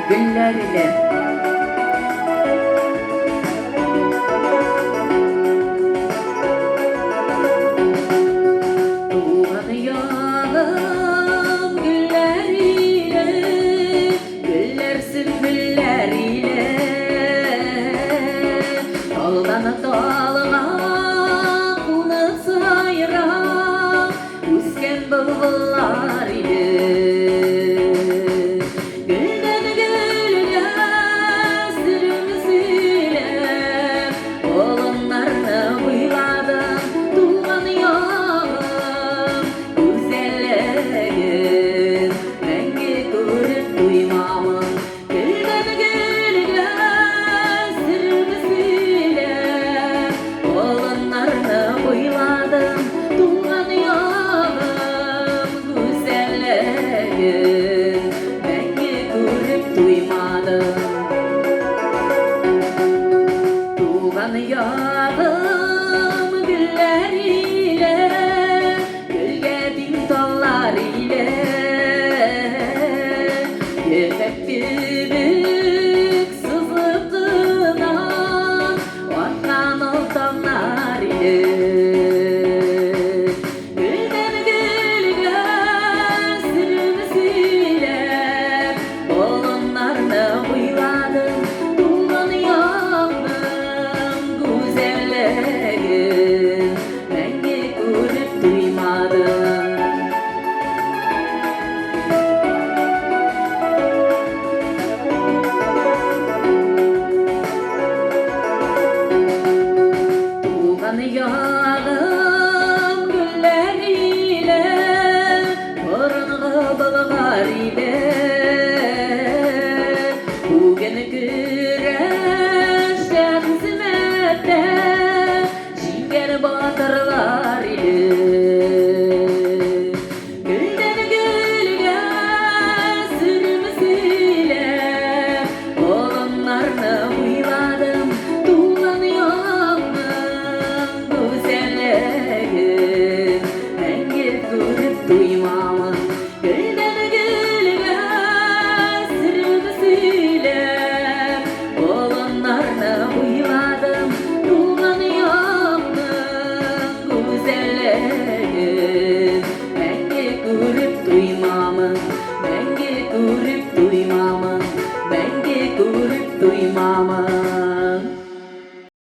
Гөлләр илә. Туган ягым гөлләр иле, гөлләр сөмбелләр иле. Талдан талга кунып сайрап үскән былбыллар иле. Гөлдән гөлгә серем сөйләп, болыннарны буйладым, туган ягым гүзәллеген мәңге күреп туймамын. Гөлдән гөлгә серем сөйләп, болыннарны буйладым, туган ягым гүзәллеген мәңге күреп туймадым. Туган ягым.